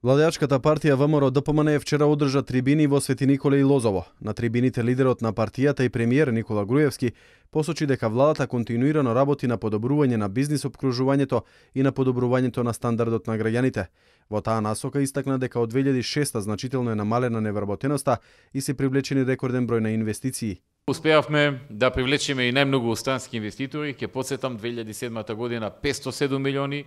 Владеачката партија ВМРО ДПМН вчера одржа трибини во Свети Николе и Лозово. На трибините лидерот на партијата и премиер Никола Груевски посочи дека владата континуирано работи на подобрување на бизнис опкружувањето и на подобрувањето на стандардот на граѓаните. Во таа насока истакна дека од 2006 значително е намалена невработеноста и се привлечени рекорден број на инвестиции. Успеавме да привлечеме и најмногу странски инвеститори. Ќе потсетам 2007 година 507 милиони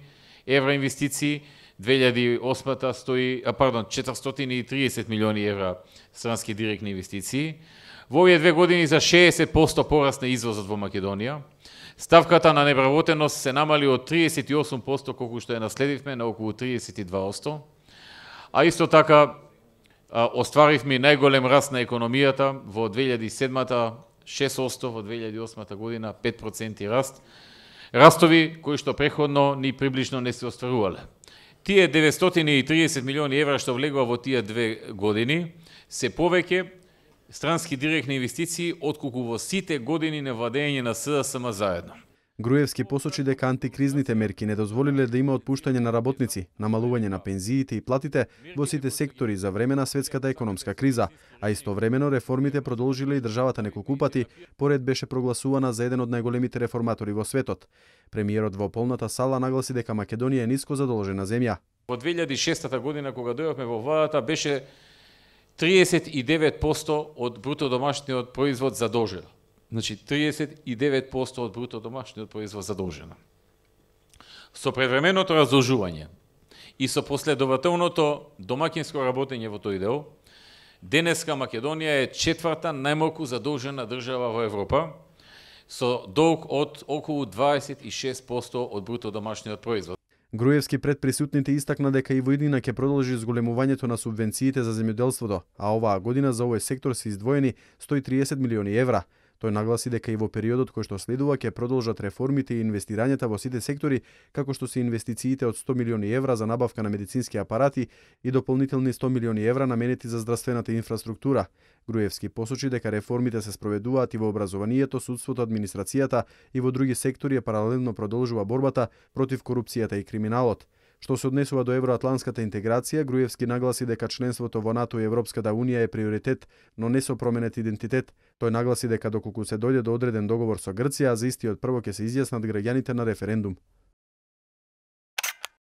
евра инвестиции, 2008 стои, 430 милиони евра странски директни инвестиции. Во овие две години за 60% порасна извозот во Македонија. Ставката на невработеност се намали од 38% колку што ја наследивме на околу 32%. А исто така остваривме најголем раст на економијата во 2007 6%, во 2008 година 5% раст. Растови кои што преходно ни приближно не се остварувале. Тие 930 милиони евра што влегува во тие две години се повеќе странски директни инвестиции отколку во сите години на владење на СДСМ заедно. Груевски посочи дека антикризните мерки не дозволиле да има отпуштање на работници, намалување на пензиите и платите во сите сектори за време на светската економска криза, а истовремено реформите продолжиле и државата неколку пати поред беше прогласувана за еден од најголемите реформатори во светот. Премиерот во полната сала нагласи дека Македонија е ниско задолжена земја. Во 2006 година кога дојдовме во владата беше 39% од бруто домашниот производ задолжена. Значи 39% од бруто домашниот производ задолжена. Со предвременото раздолжување и со последователното домаќинско работење во тој дел, денеска Македонија е четврта најмалку задолжена држава во Европа, со долг од околу 26% од бруто домашниот производ. Груевски пред присутните истакна дека и во иднина ќе продолжи зголемувањето на субвенциите за земјоделството, а оваа година за овој сектор се издвоени 130 милиони евра. Тој нагласи дека и во периодот кој што следува ќе продолжат реформите и инвестирањата во сите сектори, како што се инвестициите од 100 милиони евра за набавка на медицински апарати и дополнителни 100 милиони евра наменети за здравствената инфраструктура. Груевски посочи дека реформите се спроведуваат и во образованието, судството, администрацијата и во други сектори, паралелно продолжува борбата против корупцијата и криминалот. Што се однесува до евроатланската интеграција, Груевски нагласи дека членството во НАТО и Европската Унија е приоритет, но не со променет идентитет. Тој нагласи дека доколку се дојде до одреден договор со Грција, за истиот прво ќе се изјаснат граѓаните на референдум.